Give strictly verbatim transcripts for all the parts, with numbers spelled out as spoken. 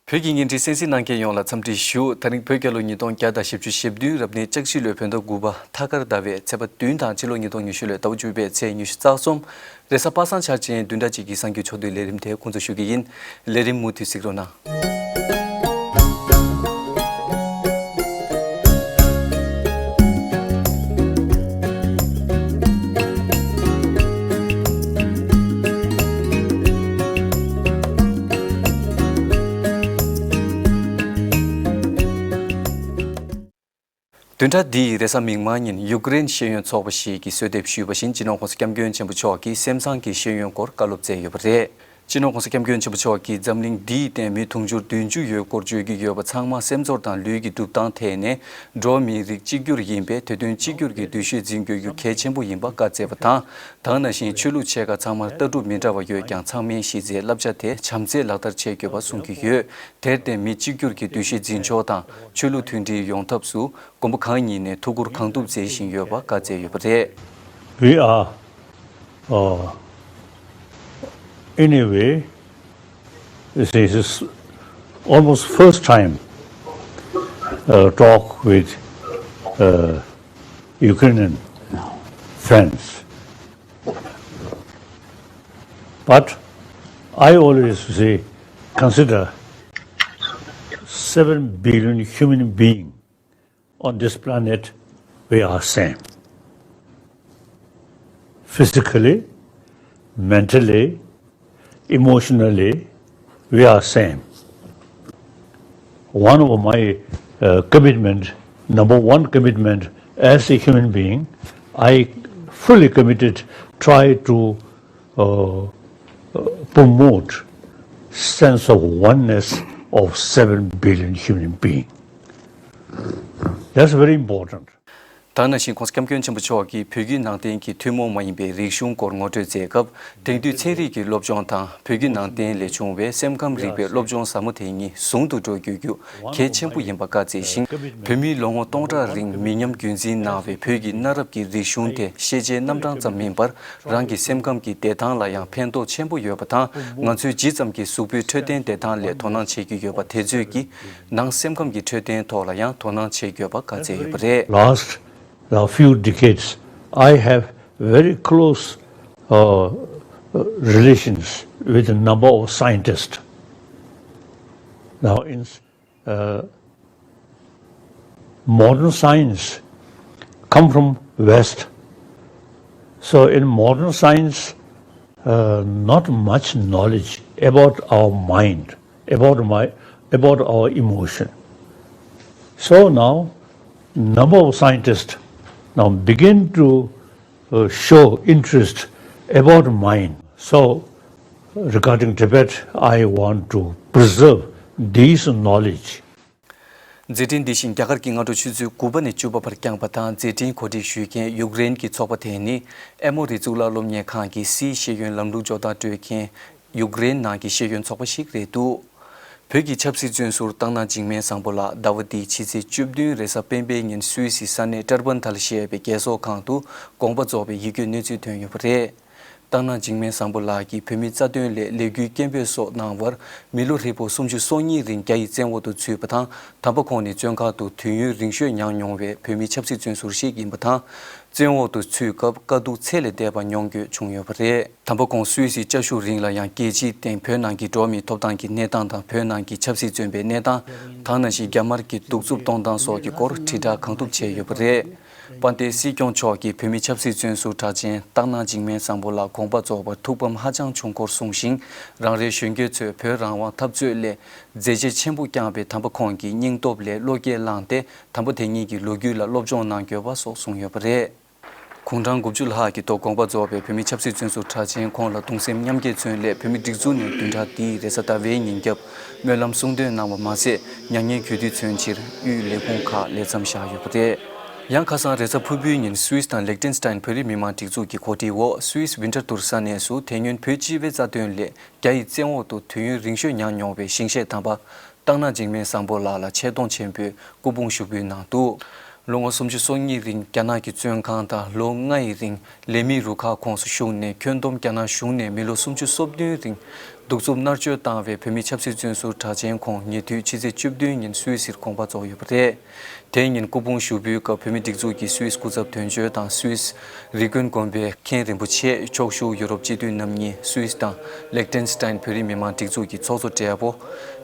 བོད་ཀྱི་བརྙན་འཕྲིན་གསན་གཟིགས་གནང་མཁན་ཡོངས་ལ་འཚམས་འདྲི་ཞུ། ད་རིང་བོད་རྒྱལ་ལོ་ཉིས་སྟོང་བརྒྱ་དང་བཞི་བཅུ་ཞེ་བདུན་རབ་གནས་ལྕགས་བཞི་ལོའི་བོད་ཟླ་དགུ་པ་ཐ་སྐར་ཟླ་བའི་ཚེས་པ་བདུན་དང་ཕྱི་ལོ་ཉིས་སྟོང་ཉི་ཤུ་ལོའི་ཟླ་བ་བཅུ་པའི་ཚེས་ཉི་ཤུ་རྩ་གསུམ། རེས་གཟའ་པ་སངས་འཆར་ཅན་བདུན་ཕྲག་གཅིག་གི་གསར་འགྱུར་ཕྱོགས་བསྡུས་ལས་རིམ་དེ་འགོ་འཛུགས་ཞུ་གི་ཡིན། ལས་རིམ་མུ་མཐུད་གཟིགས་རོགས་གནང་། བདུན་ཕྲག་འདིའི་རེས་གཟའ་མིག་དམར་ཉིན་ཡུཀ་རེན་ཤེས་ཡོན་ཚོགས་པ་ཞིག་གིས་གསོལ་འདེབས་ཞུས་པ་བཞིན། སྤྱི་ནོར་༸གོང་ས་༸སྐྱབས་མགོན་ཆེན་པོ་མཆོག་གིས་སེམས་བཟང་གི་ཤེས་ཡོན་སྐོར་བཀའ་སློབ་སྩལ་ཡོད་པ་རེད། སྤྱི་ནོར་༸གོང་ས་༸སྐྱབས་མགོན་ཆེན་པོ་མཆོག་གིས་འཛམ་གླིང་འདིའི་སྟེང་མི་དུང་ཕྱུར་བདུན་ཅུ་ཡོད་སྐོར་བརྗོད་ཀྱི་ཡོད་པ་ཚང་མ་སེམས་ཚོར་དང་ལུས་ཀྱི་གྲུབ་སྟངས་ཐད་ནས་འགྲོ་བ་མིའི་རིགས་གཅིག་གྱུར་ཡིན་པས། དེ་དོན་གཅིག་གྱུར་གྱི་འདུ་ཤེས་འཛིན་དགོས་རྒྱུ་གལ་ཆེན་པོ་ཡིན་པ་བཀའ་སྩལ་བ་དང་། ད་ག་ནང་བཞིན་ཆོས་ལུགས་ཆེ་ཁག་ཚང་མར་ལྟ་གྲུབ་མི་འདྲ་བ་ཡོད་ཀྱང་། ཚང་མས་གཞི་རྩའི་བསླབ་བྱ་དེ་བྱམས་བརྩེས་ལག་བསྟར་བྱེད་དགོས་པ་གསུང་གི་ཡོད། དེར་བརྟེན་མི་གཅིག་གྱུར་གྱི་འདུ་ཤེས་འཛིན་ཕྱོགས་དང་ཆོས་ལུགས་མཐུན་སྒྲིལ་ཡོང་ཐབས་སུ་དགོན་པ་གང་ཉིད་ནས་ཐུགས་ཁུར་གང་ཐུབ་མཛད་བཞིན་ཡོད་པ་བཀའ་སྩལ་ཡོད་པ་རེད། We are, uh, in a way, this is almost first time, uh, talk with, uh, Ukrainian friends. But I always say, consider seven billion human being on this planet, we are same. Physically, mentally, emotionally, we are same. One of my, uh, commitment, number one commitment as a human being, I fully committed, try to, uh, uh, promote sense of oneness of seven billion human being. That's very important. ད་ག་ནང་བཞིན་༸གོང་ས་༸སྐྱབས་མགོན་ཆེན་པོ་མཆོག་གིས་བོད་བརྒྱུད་ནང་བསྟན་གྱི་ཐུན་མོང་མ་ཡིན་པའི་རིག་གཞུང་སྐོར་ངོ་སྤྲོད་མཛད་སྐབས། དེང་དུས་ཚན་རིག་གི་སློབ་སྦྱོང་དང་བོད་བརྒྱུད་ནང་བསྟན་ལས་བྱུང་བའི་སེམས་ཁམས་རིག་པའི་སློབ་སྦྱོང་ཟབ་མོ་དེ་གཉིས་ཟུང་དུ་འགྲོ་དགོས་རྒྱུ་གལ་ཆེན་པོ་ཡིན་པ་བཀའ་སྩལ་ཞིང་། བོད་མིའི་ལོ་ངོ་སྟོང་ཕྲག་རིང་མི་ཉམས་རྒྱུན་འཛིན་གནང་བའི་བོད་ཀྱི་གནའ་རབས་ཀྱི་རིག་གཞུང་དེ་ཤེས་བྱའི་རྣམ་གྲངས་ཙམ་མིན་པར། རང་གི་སེམས་ཁམས་ཀྱི་བདེ་ཐང་ལ་ཡང་ཕན་ཐོགས་ཆེན་པོ་ཡོད་པ་དང་། ང་ཚོའི་ཇི་ཙམ་གྱིས་གཟུགས་པོའི་འཕྲོད་བསྟེན་བདེ་ཐང་ལ་དོ་སྣང་བྱེད་ཀྱི་ཡོད་པ་དེ་ཚོད་ཀྱིས། ནང་སེམས་ཁམས་ཀྱི་འཕྲོད་བསྟེན་ཐོག་ལ་ཡང་དོ་སྣང་བྱེད་དགོས་པ་བཀའ་སྩལ་ཡོད་པ་རེད། Last, uh, few decades, I have very close, uh, relations with a number of scientists. Now, in, uh, modern science come from West. So in modern science, uh, not much knowledge about our mind, about my, about our emotion. So now, number of scientists now begin to, uh, show interest about mind. So, regarding Tibet, I want to preserve this knowledge. མཛད་འཕྲིན་འདི་བཞིན་རྒྱ་གར་གྱི་སྔ་དྲོ་ཆུ་ཚོད་དགུ་པ་ནས་བཅུ་པ་བར་བསྐྱངས་པ་དང་། མཛད་འཕྲིན་གོ་སྒྲིག་ཞུས་མཁན་ཡུཀ་རེན་གྱི་ཚོགས་པ་དེ་ནི་ཨེ་མོ་རི་གཙུག་ལག་སློབ་གཉེར་ཁང་གི་སིའི་ཤེས་ཡོན་ལམ་ལུགས་སྦྱོར་སྟངས་སྤྲོད་མཁན་ཡུཀ་རེན་ནང་གི་ཤེས་ཡོན་ཚོགས་པ་ཞིག་རེད་འདུག་བོད་ཀྱི་ཆབ་སྲིད་བཙོན་ཟུར་སྟག་སྣ་འཇིགས་མེད་བཟང་པོ་ལགས་ཟླ་བ་འདིའི་ཕྱི་ཚེས་བཅུ་བདུན་རེས་གཟའ་སྤེན་པའི་ཉིན་སུད་སིའི་ས་གནས་ཀྲར་པན་ཐལ་ཞེས་པའི་རྒྱལ་ཚོགས་ཁང་དུ་དགོངས་པ་རྫོགས་པའི་ཡིད་སྐྱོའི་གནས་ཚུལ་ཐོན་ཡོད་པ་རེད། སྟག་སྣ་འཇིགས་མེད་བཟང་པོ་ལགས་ཀྱིས་བོད་མིའི་རྩ་དོན་སླད་ལས་འགུལ་སྐད་འབོད་སོགས་གནང་བར། མི་ལོ་ཧྲིལ་པོ་སུམ་ཅུ་སོ་གཉིས་རིང་རྒྱ་ཡི་བཙོན་འོག་ཏུ་ཚུད་པ་དང་། དམ་པ་ཁོང་ནི་བཙོན་ཁང་དུ་དུས་ཡུན་རིང་ཤོས་མྱངས་མྱོང་བའི་བོད་མིའི་ཆབ་སྲིད་བཙོན་ཟུར་ཞིག་ཡིན་པ་དང་། བཙོན་འོག་ཏུ་ཚུད་སྐབས་དཀའ་སྡུག་ཚད་ལས་འདས་པ་མྱོང་འགྱོད་བྱུང་ཡོད་པ་རེད། དམ་པ་ཁོང་སུད་སིའི་བཅའ་བཞུགས་རིང་ལ་ཡང་རྒྱལ་སྤྱིའི་སྟེང་བོད་ནང་གི་འགྲོ་བ་མིའི་ཐོབ་ཐང་གི་གནས་སྟངས་དང་། བོད་ནང་གི་ཆབ་སྲིད་བཙོན་པའི་གནས་སྟངས་དང་། ནང་བཞིན་རྒྱ་དམར་གྱི་གདུག་རྩུབ་གཏོང་སྟངས་སོགས་ཀྱི་སྐོར་དྲིལ་བསྒྲགས་གང་ཐུབ་བྱས་ཡོད་པ་རེད། དཔལ་ལྡན་སྲིད་སྐྱོང་མཆོག་གིས་བོད་མིའི་ཆབ་སྲིད་བཙོན་ཟུར་གྲགས་ཅན་སྟག་སྣ་འཇིགས་མེད་བཟང་པོ་ལགས་དགོངས་པ་རྫོགས་པར་ཐུགས་ཕམ་ཧ་ཅང་བྱུང་སྐོར་གསུངས་ཤིང་། རང་རེའི་གཞོན་སྐྱེས་ཚོས་བོད་རང་དབང་འཐབ་རྩོད་སླད་མཛད་རྗེས་ཆེན་པོ་བསྐྱངས་པའི་དམ་པ་ཁོང་གི་སྙིང་སྟོབས་ལས་བློ་སྐྱེད་བླངས་ཏེ། དམ་པ་དེ་ཉིད་ཀྱི་ལོ་རྒྱུས་ལ་སློབ་སྦྱོང་གནང་དགོས་པ་སོགས་གསུངས་ཡོད་པ་རེད། དགུང་གྲངས་དགུ་བཅུ་ལྷག་གི་ཐོག་དགོངས་པ་རྫོགས་པའི་བོད་མི་ཆབ་སྲིད་བཙོན་ཟུར་གྲགས་ཅན་ཁོང་ལ་གདུང་སེམས་མཉམ་སྐྱེད་མཚོན་སླད། བོད་མིའི་སྒྲིག་འཛུགས་ནས་བདུན་ཕྲག་འདིའི་རེས་གཟའ་ཟླ་བའི་ཉིན་རྒྱབ་སྨོན་ལམ་གསུང་འདོན་གནང་བ་མ་ཟད། མྱ་ངན་གུས་འདུད་མཚོན་ཕྱིར་དབུས་ལས་ཁུངས་ཁག་ལས་མཚམས་བཞག་ཡོད་པ་རེད། ཡང་ཁ་སང་རེས་གཟའ་ཕུར་བུའི་ཉིན་སུད་སི་དང་ལིག་ཏེན་སི་ཏན་བོད་རིགས་མི་མང་སྒྲིག་འཛུགས་ཀྱི་གོ་སྒྲིག་འོག་སུད་སི་ཝིན་ཊར་ཐུར་ས་གནས་སུ་དེ་སྔོན་བོད་སྤྱི་པའི་རྩ་དོན་སླད་རྒྱ་ཡི་བཙོན་འོག་ཏུ་དུས་ཡུན་རིང་ཤོས་མྱངས་མྱོང་བའི་ཞིང་གཤེགས་དམ་པ་སྟག་སྣ་འཇིགས་མེད་བཟང་པོ་ལགས་ལ་ཆེ་མཐོང་ཆེན་པོས་སྐུ་ཕུང་ཞུགས་འབུལ་གནང་འདུག་ལོ་ངོ་སུམ་ཅུ་སོ་གཉིས་རིང་རྒྱ་ནག་གི་བཙོན་ཁང་དང་། ལོ་ལྔ་ཡི་རིང་ལས་མིའི་རུ་ཁག་ཁོངས་སུ་ཞུགས་ནས། ཁྱོན་བསྡོམས་རྒྱ་ནག་གཞུང་ནས་མི་ལོ་སུམ་ཅུ་སོ་བདུན་རིང་ གདུག་རྩུབ་མནར་གཅོད་བཏང་བའི་བོད་མི་ཆབ་སྲིད་བཙོན་ཟུར་གྲགས་ཅན་ཁོང་ཉེ་དུས་ཕྱི་ཚེས་བཅུ་བདུན་ཉིན་སུད་སིར་དགོངས་པ་རྫོགས་ཡོད་པ་རེད། དེ་ཉིན་སྐུ་ཕུང་ཞུགས་འབུལ་སྐབས་བོད་མི་སྒྲིག་འཛུགས་ཀྱི་སུད་སི་སྐུ་ཚབ་དོན་གཅོད་དང་སུད་སི་རི་ཀོན་དགོན་པའི་མཁན་རིན་པོ་ཆེ། ཕྱོགས་བཞུགས་ཡུ་རོབ་སྤྱི་འཐུས་རྣམ་གཉིས། སུད་སི་དང་ལེག་ཏེན་སི་ཏན་བོད་རིགས་མི་མང་སྒྲིག་འཛུགས་ཀྱི་ཚོགས་གཙོ་སྦྲེལ་པོ།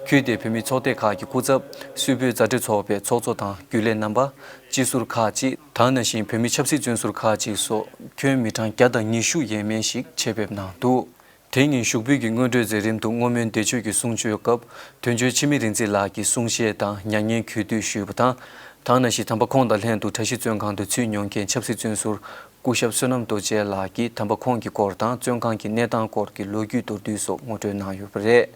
ཁུལ་དེའི་བོད་མི་ཚོགས་སྡེ་ཁག་གི་སྐུ་ཚབ། སུད་བོད་མཛའ་འབྲེལ་ཚོགས་པའི་ཚོགས་གཙོ་དང་རྒྱུན་ལས་རྣམ་པ། སྤྱི་ཟུར་ཁག་ཅིག་དང་ནང་བཞིན་བོད་མི་ཆབ་སྲིད་བཙོན་ཟུར་ཁག་ཅིག་སོགས་ཁྱོན་མི་གྲངས་བརྒྱ་དང་ཉི་ཤུ་ཡས་མས་ཤིག་ཆེད་ཕེབས་གནང་འདུག་དེ་ཉིན་ཞུགས་འབུལ་གྱི་སྔོན་འགྲོའི་མཛད་རིམ་དུ་བསྔོ་སྨོན་འདས་མཆོད་ཀྱི་གསུང་ཆོས་སྐབས་དོན་གཅོད་འཆི་མེད་རིག་འཛིན་ལགས་ཀྱིས་གསུང་བཤད་དང་མྱ་ངན་གུས་འདུད་ཞུས་པ་དང་། དེ་ནང་བཞིན་དམ་པ་ཁོང་དང་ལྷན་དུ་གྲྭ་བཞི་བཙོན་ཁང་དུ་ཚུད་མྱོང་མཁན་ཆབ་སྲིད་བཙོན་ཟུར་སྐུ་ཞབས་བསོད་ནམས་རྡོ་རྗེ་ལགས་ཀྱིས་དམ་པ་ཁོང་གི་སྐོར་དང་བཙོན་ཁང་གི་གནས་སྟངས་སྐོར་གྱི་ལོ་རྒྱུས་མདོར་བསྡུས་སོགས་ངོ་སྤྲོད་གནང་ཡོད་པ་རེད།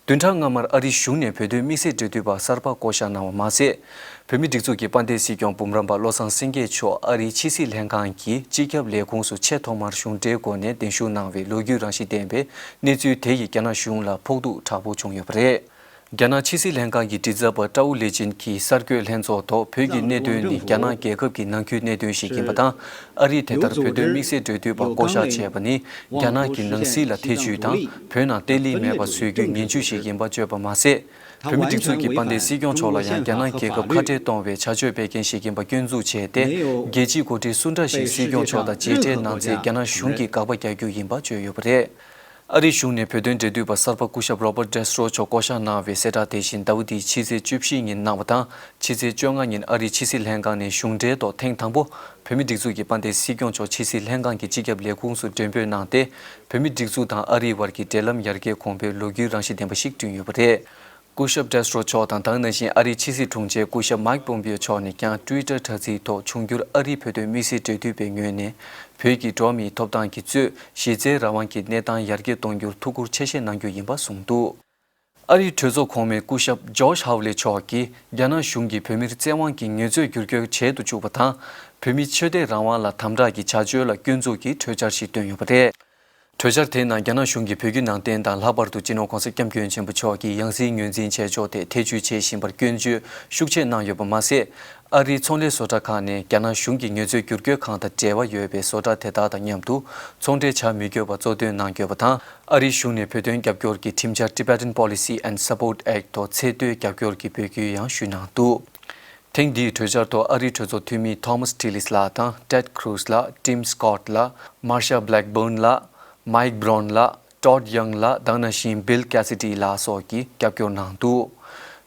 བདུན་ཕྲག་སྔ་མར་ཨ་རིའི་གཞུང་ནས་བོད་དོན་དམིགས་བསལ་འབྲེལ་མཐུད་པ་གསར་པ་བསྐོ་གཞག་གནང་བ་མ་ཟད། བོད་མིའི་སྒྲིག་འཛུགས་ཀྱི་དཔལ་ལྡན་སྲིད་སྐྱོང་འབུམ་རམས་པ་བློ་བཟང་སེང་གེ་མཆོག་ཨ་རིའི་ཕྱི་སྲིད་ལྷན་ཁང་གི་སྤྱི་ཁྱབ་ལས་ཁུངས་སུ་ཆེས་ཐོག་མར་གཞུང་འབྲེལ་སྒོ་ནས་གདན་ཞུ་གནང་བའི་ལོ་རྒྱུས་རང་བཞིན་ལྡན་པའི་གནས་ཚུལ་དེ་ཡིས་རྒྱ་ནག་གཞུང་ལ་ཕོག་ཐུག་དྲག་པོ་བྱུང་ཡོད་པ་རེད། རྒྱ་ནག་ཕྱི་སྲིད་ལྷན་ཁང་གི་མགྲིན་ཚབ་པ་ཀྲའོ་ལེ་ཅིན་གྱིས་གསར་འགོད་ལྷན་ཚོགས་ཐོག་བོད་ཀྱི་གནད་དོན་ནི་རྒྱ་ནག་རྒྱལ་ཁབ་ཀྱི་ནང་ཁུལ་གནད་དོན་ཞིག་ཡིན་པ་དང་། ཨ་རིས་དེ་ལྟར་བོད་དོན་དམིགས་བསལ་འབྲེལ་མཐུད་པ་བསྐོ་གཞག་བྱས་པ་ནི་རྒྱ་ནག་གི་ནང་སྲིད་ལ་ཐེ་བྱུས་དང་བོད་ནང་བརྟན་ལྷིང་མེད་པ་བཟོ་རྒྱུའི་ངན་ཇུས་ཤིག་ཡིན་པ་བརྗོད་པ་མ་ཟད། བོད་མིའི་སྒྲིག་འཛུགས་ཀྱི་དཔལ་ལྡན་སྲིད་སྐྱོང་མཆོག་ལ་ཡང་རྒྱ་ནག་རྒྱལ་ཁབ་ཁ་བྲལ་གཏོང་བའི་བྱ་སྤྱོད་སྤེལ་མཁན་ཞིག་ཡིན་པ་སྐྱོན་འཛུགས་བྱས་ཏེ། རྒྱལ་སྤྱིའི་འགོ་ཁྲིད་སུ་འདྲ་ཞིག་སྲིད་སྐྱོང་མཆོག་དང་མཇལ་འཕྲད་གནང་ཚེ་རྒྱ་ནག་གཞུང་གིས་དགག་པ་རྒྱག་རྒྱུ་ཡིན་པ་བརྗོད་ཡོད་པ་རེད། ཨ་རིའི་གཞུང་ནས་བོད་དོན་འབྲེལ་མཐུད་པ་གསར་པ་སྐུ་ཞབས་Robert Destro་མཆོག་བསྐོ་གཞག་གནང་བའི་གསལ་བསྒྲགས་དེ་བཞིན་ཟླ་བ་འདིའི་ཕྱི་ཚེས་བཅུ་བཞི་ཉིན་གནང་བ་དང་། ཕྱི་ཚེས་བཅོ་ལྔ་ཉིན་ཨ་རིའི་ཕྱི་སྲིད་ལྷན་ཁང་ནས་གཞུང་འབྲེལ་ཐོག་ཐེངས་དང་པོ་བོད་མིའི་སྒྲིག་འཛུགས་ཀྱི་དཔལ་ལྡན་སྲིད་སྐྱོང་མཆོག་ཕྱི་སྲིད་ལྷན་ཁང་གི་སྤྱི་ཁྱབ་ལས་ཁུངས་སུ་མགྲོན་འབོད་གནང་སྟེ། བོད་མིའི་སྒྲིག་འཛུགས་དང་ཨ་རིའི་བར་གྱི་འབྲེལ་ལམ་ཡར་རྒྱས་གོང་འཕེལ་ལོ་རྒྱུས་རང་བཞིན་ལྡན་པ་ཞིག་བསྐྲུན་ཡོད་པ་རེད། སྐུ་ཞབས་Destro་མཆོག་དང་། དེ་ནང་བཞིན་ཨ་རིའི་ཕྱི་སྲིད་དྲུང་ཆེ་སྐུ་ཞབས་Mike Pompeo་མཆོག་ནས་ཀྱང་Twitter་དྲ་ཚིགས་ཐོག་འབྱུང་འགྱུར་ཨ་རིའི་བོད་དོན་དམིགས་བསལ་འབྲེལ་མཐུད་པའི་ངོས་ནས་བོད་ཀྱི་འགྲོ་བ་མིའི་ཐོབ་ཐང་གི་གཙོས་གཞི་རྩའི་རང་དབང་གི་གནས་སྟངས་ཡར་རྒྱས་གཏོང་རྒྱུར་ཐུགས་ཁུར་ཆེ་བཞེས་གནང་རྒྱུ་ཡིན་པ་གསུངས་འདུག་ཨ་རིའི་གྲོས་ཚོགས་གོང་མའི་སྐུ་ཞབས་Josh Hawley་མཆོག་གིས་རྒྱ་ནག་གཞུང་གིས་བོད་མིར་བཙན་དབང་གིས་ངལ་རྩོལ་བསྒྱུར་བཀོད་བྱེད་དུ་བཅུག་པ་དང་། བོད་མིའི་ཆོས་དད་རང་དབང་ལ་དམ་དྲག་གི་བྱ་སྤྱོད་ལ་སྐྱོན་འཛུགས་ཀྱིས་གྲོས་འཆར་ཞིག་བཏོན་ཡོད་པ་རེད། གྲོས་འཆར་དེའི་ནང་རྒྱ་ནག་གཞུང་གིས་བོད་བརྒྱུད་ནང་བསྟན་དང་ལྷག་པར་དུ་སྤྱི་ནོར་༸གོང་ས་༸སྐྱབས་མགོན་ཆེན་པོ་མཆོག་གི་ཡང་སྲིད་ངོས་འཛིན་བྱེད་ཕྱོགས་ཐད་ཐེ་བྱུས་བྱེད་བཞིན་པར་སྐྱོན་བརྗོད་ཤུགས་ཆེ་གནང་ཡོད་པ་མ་ཟད། ཨ་རིའི་ཚོང་ལས་བཟོ་གྲྭ་ཁག་ནས་རྒྱ་ནག་གཞུང་གི་ངལ་རྩོལ་བསྒྱུར་བཀོད་ཁང་དང་འབྲེལ་བ་ཡོད་པའི་བཟོ་གྲྭ་དེ་དག་དང་མཉམ་དུ་ཚོང་འབྲེལ་བྱ་མི་དགོས་པ་གཙོ་འདོན་གནང་ཡོད་པ་དང་། ཨ་རིའི་གཞུང་ནས་བོད་དོན་རྒྱབ་སྐྱོར་གྱི་ཁྲིམས་འཆར་Tibetan Policy and Support Act་ཐོག་ཚད་མཐོའི་རྒྱབ་སྐྱོར་གྱི་འབོད་སྐུལ་ཡང་ཞུས་གནང་འདུག་ཐེངས་འདིའི་གྲོས་འཆར་ཐོག་ཨ་རིའི་གྲོས་ཚོགས་འཐུས་མི་Thomas Tillis་ལགས་དང་Ted Cruz་ལགས། Tim Scott་ལགས། Marsha Blackburn་ལགས། Mike Brown་ལགས། Todd Young་ལགས། དེ་ནང་བཞིན་Bill Cassidy་ལགས་སོགས་ཀྱིས་རྒྱབ་སྐྱོར་གནང་འདུག་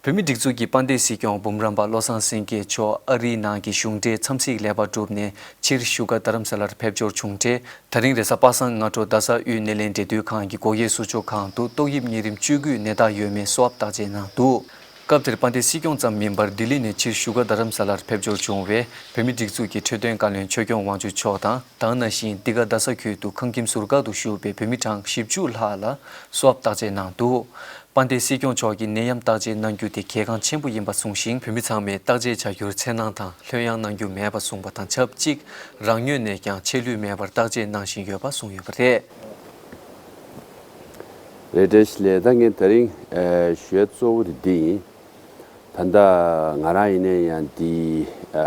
བོད་མིའི་སྒྲིག་འཛུགས་ཀྱི་དཔལ་ལྡན་སྲིད་སྐྱོང་འབུམ་རམས་པ་བློ་བཟང་སེང་གེ་མཆོག་ཨ་རིའི་ནང་གི་གཞུང་འབྲེལ་འཚམས་གཟིགས་ལས་པ་གྲུབ་ནས་ཕྱིར་བཞུགས་སྒར་རྡ་རམ་ས་ལར་ཕེབས་འབྱོར་བྱུང་འཕྲལ། ད་རིང་རེས་གཟའ་པ་སངས་སྔ་དྲོ་རྡ་ས་དབུས་སྣེ་ལེན་འབྲེལ་མཐུད་ཁང་གི་སྒོ་དབྱེ་ཟུར་ཕྱོགས་ཁང་དུ་ཏོག་དབྱིབས་གཉན་རིམས་བཅུ་དགུའི་ནད་རྟགས་ཡོད་མེད་སོབ་བརྟག་དཔྱད་གནང་འདུག་སྐབས་དེར་དཔལ་ལྡན་སྲིད་སྐྱོང་ཙམ་མིན་པར་ལྡི་ལི་ནས་ཕྱིར་བཞུགས་སྒར་རྡ་རམ་ས་ལར་ཕེབས་འབྱོར་བྱུང་བའི་བོད་མིའི་སྒྲིག་འཛུགས་ཀྱི་འཕྲོད་བསྟེན་བཀའ་བློན་ཆོས་སྐྱོང་དབང་ཕྱུག་མཆོག་དང་། དེ་ནང་བཞིན་འདི་ག་རྡ་ས་ཁུལ་དུ་ཁང་ཁྱིམ་ཟུར་བཀག་ཏུ་བཞུགས་པའི་བོད་མི་གྲངས་བཞི་བཅུ་ལྷག་ལ་སོབ་བརྟག་དཔྱད་གནང་འདུག་དཔལ་ལྡན་སྲིད་སྐྱོང་མཆོག་གིས་ནད་ཡམས་བརྟག་དཔྱད་གནང་རྒྱུ་དེ་གལ་འགངས་ཆེན་པོ་ཡིན་པ་གསུངས་ཤིང་། བོད་མི་ཚང་མས་བརྟག་དཔྱད་བྱ་རྒྱུར་འཚེར་སྣང་དང་ལྷོད་ཡངས་གནང་རྒྱུ་མེད་པ་གསུངས་པ་དང་ཆབས་ཅིག་རང་ངོས་ནས་ཀྱང་ཆད་ལུས་མེད་པར་བརྟག་དཔྱད་གནང་བཞིན་ཡོད་པ་གསུངས་ཡོད་པ་རེད། རེད། བཀྲ་ཤིས་བདེ་ལེགས། ད་ངས་དེ་རིང་ཨ་ཞུ་ཡ་གཙོ་བོ་དེ་འདི་ཡིན། ད་ལྟ་ང་རང་ཡིན་ན་ཡང་འདི་ཨ་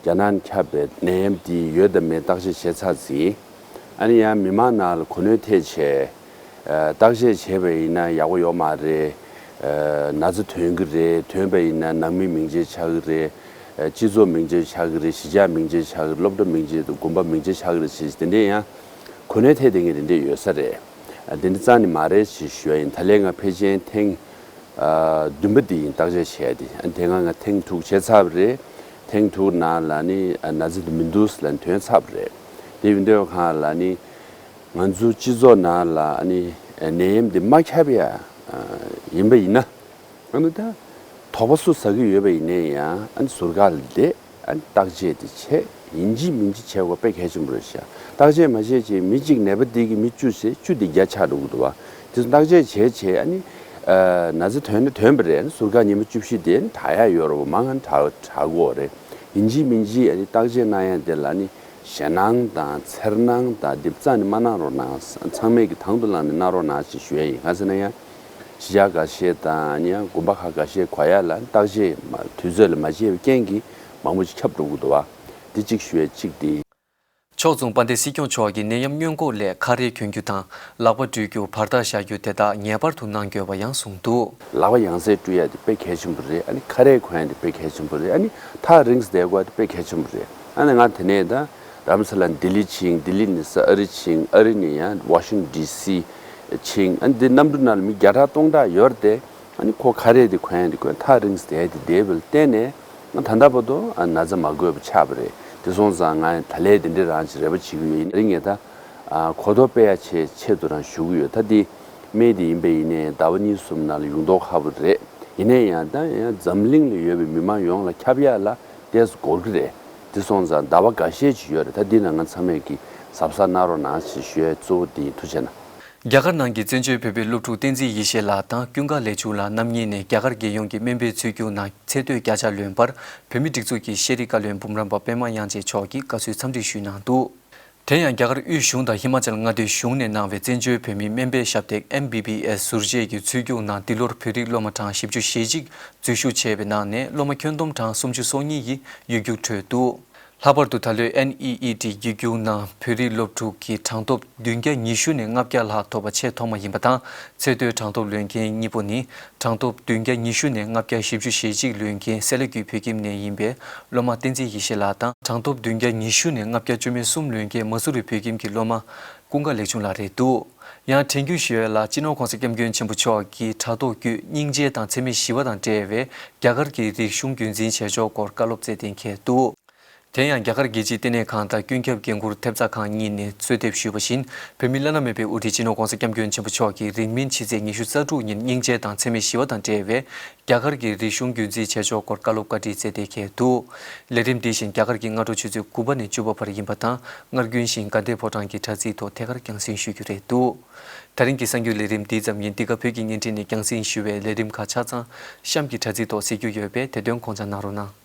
རྒྱ་ནག་ནས་ཁྱབ་པའི་ནད་ཡམས་འདི་ཡོད་དམ་མེད་བརྟག་དཔྱད་བྱས་ཚར་ཟིན། ཨ་ནི་ཡང་མི་མང་ནང་ལ་གོ་གནོན་ཐེབས་བྱས་ཨ་བརྟག་དཔྱད་བྱས་པ་ཡིན་ན་ཡག་པོ་ཡོད་མ་རེད། ཨ་ན་ཚ་ཐོན་གྱི་རེད། ཐོན་པ་ཡིན་ན་ནང་མི་མིང་ཆད་ཆགས་ཀྱི་རེད། ཨ་སྤྱི་ཚོགས་མིང་ཆད་ཆགས་ཀྱི་རེད། གཞིས་ཆགས་མིང་ཆད་ཆགས་ཀྱི་རེད། སློབ་གྲྭ་མིང་ཆད། དགོན་པ་མིང་ཆད་ཆགས་ཀྱི་རེད་ཟེར། དེ་འདྲའི་ཡང་གོ་གནོན་ཐེབས་བསྡད་མཁན་དེ་འདྲས་ཡོད་ས་རེད། ཨ་དེ་འདྲ་རྩ་ནས་མ་རེད་ཅེས་ཞུ་ཡ་ཡིན། ད་ལན་ང་ཕལ་ཆེར་ཐེངས་ཨ་བདུན་པ་དེ་ཡིན་བརྟག་དཔྱད་བྱས་ཏེ། ཨ་དེ་སྔ་ང་ཐེངས་དྲུག་བྱས་ཚར་བ་རེད། ཐེངས་དྲུག་ནང་ལ་ནི་ཨ་ན་ཚ་དེ་མི་འདུག་ལབ་ནས་ཐོན་ཚར་བ་རེད། དེ་ཡིན་དུས་གང་ལ་ནི་ང་ཚོ་སྤྱི་ཚོགས་ནང་ལ་ནི་ཨ་ནད་ཡམས་དེ་མ་ཁྱབ་ཡ་ཨ་ཡིན་པ་ཡིན་ན། ཨ་ནི་ད་དོགས་པ་སུ་ཟ་གི་ཡོད་པ་ཡིན་ནའི་ཡང་ཨ་ནི་ཟུར་བཀག་ལ་བསྡད། ཨ་ནི་བརྟག་དཔྱད་དེ་བྱས། ཡིན་གཅིག་མིན་གཅིག་བྱེད་དགོས་དཔེ་གལ་ཆེན་པོ་རེད་ཤག་བརྟག་དཔྱད་མ་བྱས་ཅིག་མི་གཅིག་ནད་པ་འདི་གིས་མི་བཅུ་བྱས། བཅུ་དེ་བརྒྱ་ཆགས་འགྲོ་གི་འདུག་བ། དེ་ཚོ་བརྟག་དཔྱད་བྱས་བྱས། ཨ་ནི་ཨ་ན་ཚ་ཐོན་ན་ཐོན་པ་རེད། ཨ་ནི་ཟུར་བཀག་ཉི་མ་བཅུ་བཞི་དེ་ཨ་ནི་དྲག་ཡག་ཡོད་རེད་བ། མང་ང་དྲག་དྲག་གི་ཡོད་རེད། ཡིན་གཅིག་མིན་གཅིག་ཨ་ནི་བརྟག་དཔྱད་གནང་ཡ་དེ་ལ་ནི་ཞེད་སྣང་དང་འཚེར་སྣང་དང་དེ་རྩ་ནས་མ་གནང་རོགས་གནང་། ཚང་མས་ཀྱི་དང་དུ་བླངས་ནས་གནང་རོགས་གནང་ཞེས་ཞུ་ཡ་ཡིན། གང་ཟེར་ན་ཡང་། གཞིས་ཆགས་འགའ་ཤས་དང་ཡང་དགོན་པ་ཁག་འགའ་ཤས་གོ་ཡ་ལ་བརྟག་དཔྱད་མ་དུས་ཚོད་ལ་མ་བྱས་པའི་རྐྱེན་གྱིས་མང་པོ་ཅིག་ཁྱབ་འགྲོ་གི་འདུག་བ། འདི་གཅིག་ཞུ་ཡ་གཅིག་དེ། ཕྱོགས་མཚུངས་དཔལ་ལྡན་སྲིད་སྐྱོང་མཆོག་གིས་ནད་ཡམས་སྔོན་འགོག་སླད་ཁ་རས་གྱོན་རྒྱུ་དང་། ལག་པ་འགྲོས་རྒྱུ། བར་ཐག་བཞག་རྒྱུ་དེ་དག་ངེས་པར་དུ་གནང་དགོས་པ་ཡང་གསུངས་འདུག། ལག་པ་ཡང་སེ་བཀྲུ་ཡ་དེ་དཔེ་གལ་ཆེན་པོ་རེད། ཨ་ནི་ཁ་རས་གོན་ཡ་དེ་དཔེ་གལ་ཆེན་པོ་རེད། ཨ་ནི་ཐག་རིང་ས་བསྡད་དགོས་ཡ་དེ་དཔེ་གལ་ཆེན་པོ་རེད། ཨ་ནི་ང་དེ་ནས་ད་རྡ་རམ་ས་ལ་ལྡི་ལི་ཕྱིན། ལྡི་ལི་ནས་ཨ་རི་ཕྱིན། ཨ་རི་ནས་ཡང་ཝ་ཤིང་ཊོན་ཌི་སི་ཕྱིན། ཨ་ནི་འདི་གནམ་གྲུ་ནང་ལ་མི་བརྒྱ་ཕྲག་སྟོང་ཕྲག་ཡོད་རེད་དེ། ཨ་ནི་ཁོ་ཁ་རས་དེ་གོན་ཡ་དེ་གོན། ཐག་རིང་ས་བསྡད་ཡ་དེ་བསྡད་པ་ལ་བརྟེན་ནས་ང་ད་ལྟ་བར་དུ་ཨ་ན་ཚ་མ་འགོས་པ་ཆགས་པ་རེད། དེ་སོང་ཙང་ང་ད་ལན་དེ་འདྲ་རང་ཅིག་རེ་བ་བྱེད་ཀྱི་ཡོད། ཡིན་ནའི་ངས་ད་ཨ་གོ་རྟོགས་སྤེལ་ཡ་ཆེད་ཆེད་དུ་རང་ཞུ་གི་ཡོད། ད་འདི་སྨན་དེ་ཡིན་པ་ཡིན་ནའི་ཟླ་བ་གཉིས་གསུམ་ནང་ལ་ཡོང་མདོག་ཁ་པོ་རེད། ཡིན་ནའི་ཡང་ད་ཡང་འཛམ་གླིང་ལ་ཡོད་པའི་མི་མང་ཡོངས་ལ་ཁྱབ་ཡ་ལ་ཏོག་ཙམ་འགོར་གི་རེད། དེ་སོང་ཙང་ཟླ་བ་འགའ་ཤས་ཅིག་ཡོད་རེད། ད་འདི་ནང་ང་ཚང་མས་ཀྱིས་གཟབ་གཟབ་གནང་རོགས་གནང་ཞེས་ཞུ་ཡ་གཙོ་བོ་འདི་ཡིན། ཐུགས་རྗེ་གནང་། རྒྱ་གར་ནང་གི་བཙན་བྱོལ་བོད་པའི་སློབ་ཕྲུག་བསྟན་འཛིན་ཡེ་ཤེས་ལགས་དང་ཀུན་དགའ་ལེགས་ཆུང་ལགས་རྣམ་གཉིས་ནས་རྒྱ་གར་རྒྱལ་ཡོངས་ཀྱི་སྨན་པའི་ཚུལ་རྒྱུགས་ནང་ཚད་མཐོའི་བརྒྱ་ཆ་ལོན་པར། བོད་མིའི་སྒྲིག་འཛུགས་ཀྱི་ཤེས་རིག་བཀའ་བློན་འབུམ་རམས་པ་པད་མ་དབྱངས་ཅན་མཆོག་གིས་དགའ་བསུའི་འཚམས་འདྲི་ཞུས་གནང་འདུག། དེ་ཡང་རྒྱ་གར་དབུས་གཞུང་དང་ཧི་མ་ཅལ་མངའ་སྡེའི་གཞུང་ནས་གནང་བའི་བཙན་བྱོལ་བོད་མིའི་སྨན་པའི་ཞབས་སྟེགས་ཨེམ་བི་བི་ཨེས་ཟུར་བཅད་ཀྱི་ཚུལ་རྒྱུགས་ནང་འདི་ལོར་བོད་རིགས་སློབ་མ་གྲངས་བཞི་བཅུ་ཞེ་གཅིག་འཛུལ་ཞུགས་བྱས་པའི་ནང་ནས་སློབ་མ་ཁྱོན་བསྡོམས་གྲངས་སུམ་ཅུ་སོ་གཉིས་ཀྱིས་ཡིག་རྒྱུགས་འཕྲོད་འདུག། ལྷག་པར་དུ་ད་ལོའི་ཨེན་ཨི་ཨི་ཊི་ཡིག་རྒྱུགས་ནང་བོད་རིགས་སློབ་ཕྲུག་གི་གྲངས་ཐོབ་བདུན་བརྒྱ་ཉི་ཤུ་ནས་ལྔ་བརྒྱ་ལྷག་ཐོབ་པ་ཆེས་ཐོག་མ་ཡིན་པ་དང་། ཚད་མཐོའི་གྲངས་ཐོབ་ལོན་མཁན་གཉིས་པོ་ནི། གྲངས་ཐོབ་བདུན་བརྒྱ་ཉི་ཤུ་ནས་ལྔ་བརྒྱ་བཞི་བཅུ་ཞེ་གཅིག་ལོན་མཁན་སེ་ལ་བརྒྱུད་བོད་ཁྱིམ་ནས་ཡིན་པའི་སློབ་མ་བསྟན་འཛིན་ཡེ་ཤེས་ལགས་དང་། གྲངས་ཐོབ་བདུན་བརྒྱ་ཉི་ཤུ་ནས་ལྔ་བརྒྱ་བཅུ་མེད་གསུམ་ལོན་མཁན་མ་སུ་རི་བོད་ཁྱིམ་གྱི་སློབ་མ་ཀུན་དགའ་ལེགས་ཆུང་ལགས་རེད་འདུག། ཡང་དྲན་སྐུལ་ཞུ་ཡས་ལ་སྤྱི་ནོར་༸གོང་ས་༸སྐྱབས་མགོན་ཆེན་པོ་མཆོག་གིས་དྲ་ཐོག་བརྒྱུད་སྙིང་རྗེ་དང་འཚེ་མེད་ཞི་བ་དང་འབྲེལ་བའི་རྒྱ་གར་གྱི་རིག་གཞུང་རྒྱུན་འཛིན་བྱེད་ཕྱོགས་སྐོར་བཀའ་སློབ་སྩལ་གཏན་འཁེལ་འདུག། དེ་ཡང་རྒྱ་གར་རྒྱལ་སྤྱིའི་བསྟི་གནས་ཁང་དང་ཀུན་ཁྱབ་འགན་འཁུར་ཐེབས་རྩ་ཁང་གཉིས་ནས་གསོལ་འདེབས་ཞུས་པ་བཞིན། བོད་མིའི་བླ་ན་མེད་པའི་དབུ་ཁྲིད་སྤྱི་ནོར་༸གོང་ས་༸སྐྱབས་མགོན་ཆེན་པོ་མཆོག་གིས་རིང་མིན་ཕྱི་ཚེས་ཉི་ཤུ་རྩ་དྲུག་ཉིན་སྙིང་རྗེ་དང་འཚེ་མེད་ཞི་བ་དང་འབྲེལ་བའི་རྒྱ་གར་གྱི་རིག་གཞུང་རྒྱུན་འཛིན་བྱེད་ཕྱོགས་སྐོར་བཀའ་སློབ་བཀའ་ཁྲིད་སྩལ་གཏན་འཁེལ་འདུག། ལས་རིམ་འདི་བཞིན་རྒྱ་གར་གྱི་སྔ་དྲོ་ཆུ་ཚོད་དགུ་པ་ནས་བཅུ་པ་བར་ཡིན་པ་དང་། སྔར་རྒྱུན་བཞིན་དགའ་ལྡན་ཕོ་བྲང་གི་དྲ་ཚིགས་ཐོག་ཐད་ཀར་རྒྱང་སྲིང་ཞུ་རྒྱུ་རེད་འདུག། ད་རིང་གི་གསར་འགྱུར་ལས་རིམ་འདི་ཙམ་ཡིན། འདི་ག་བོད་ཀྱི་བརྙན་འཕྲིན་ནས་རྒྱང་སྲིང་ཞུ་བའི་ལས་རིམ་ཁག་ཆ་ཚང་གཤམ་གྱི་དྲ་ཚིགས་ཐོག་གཟིགས་རྒྱུ་ཡོད་པས་དེ་དོན་དགོངས་འཇགས་གནང་རོགས་གནང་།